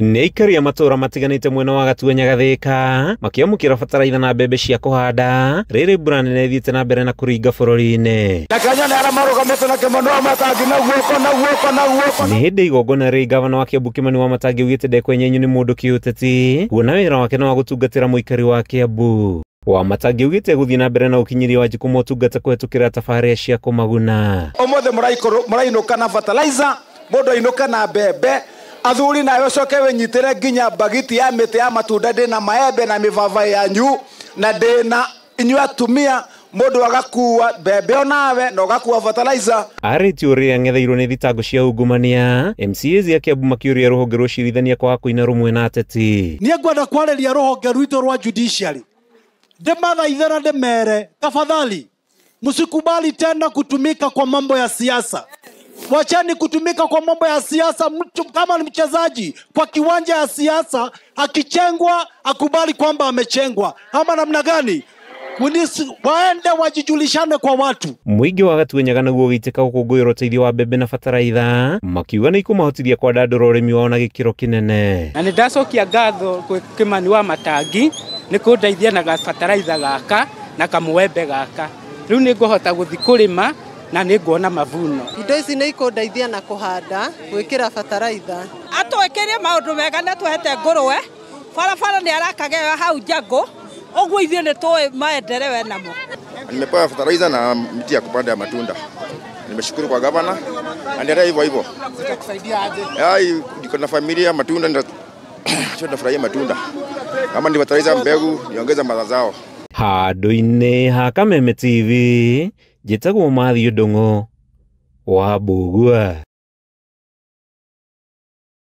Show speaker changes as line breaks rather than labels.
Nĩ aikari a matũũra matiganĩte mwena wa Gatua Nyagathĩka makĩamũkĩra bataraitha na mbembe cia kũhanda rĩrĩ mbura nene ĩthiĩte na mbere na kũringa bũrũri-inĩ. Nĩ hĩndĩ igongona rĩrĩ gavana wa Kiambu Kimani Wamatangi augĩte ndekwenyenyio nĩ mũndũ kĩũteti kuona wĩra wake nĩ wa gũtungatĩra mũikari wa Kiambu. Wamatangi augĩte gũthiĩ na mbere na ũkinyĩria Wanjikũ motungata kũhetũkĩra tabarĩra cia kũmaguna.
Ũmũthĩ mũrainũka na fertilizer, mũndũ ainũka na mbembe, athuri nawe ũcoke wĩnyitĩre nginya bagiti ya mĩtĩ ya matunda, ndĩna maembe na mĩbabaĩ yanyu, na ndĩna inyuĩ atumia, mũndũ agakua mbembe onawe na ũgakua fertilizer.
Arĩtie ũrĩa ang'etheirwo nĩ thitango cia ungumania, MCAs a Kiambu makĩũria rũhonge rwa ũcirithania kwaga kũina rũmwe na ateti.
Niĩ ngwenda kwarĩria rũhonge rwitũ rwa judiciary, ndĩmathaithe na ndĩmere, tafadhali msikubali tena kutumika kwa mambo ya siasa. Wacheni kutumika kwa mambo ya siasa. Mtu kama ni mchezaji kwa kiwanja ya siasa, akichengwa akubali kwamba amechengwa, ama namna gani? Waende wajijulishane kwa watu.
Mũingĩ wa Gatua Nyaga naguo ũgĩitĩka gũkũngũĩra ũteithio wa mbembe na bataraitha, makiuga nĩ ikũmahotithia kwandandũra ũrĩmi wao na gĩkĩro kĩnene.
Na nĩndacokia ngatho kwĩ Kimani Wamatangi nĩ kũndeithia na gabataraitha gaka na kamũembe gaka. Rĩu nĩngũhota gũthiĩ kũrĩma na nĩnguona mavuno.
Indo ici nĩ ikũndeithia na kũhanda, gwĩkĩra bataraitha.
Atwĩkĩrie maũndũ mega na twehete ngũrwe, barabara nĩ arakageo hau Njangũ, ũguo ithuĩ nĩ tũĩ maendeleo namo.
Nimepewa fertilizer na miti ya kupanda ya matunda. Nimeshukuru kwa gavana, aendelee hivyo hivyo.
Zitakusaidia aje?
Ai, niko na familia, matunda ndio tunafurahia matunda. Kama ni fertilizer mbegu, niongeza mazao.
Handũ-inĩ ha Kameme TV, njĩtagwo Matthew Ndung'u wa Mbugua.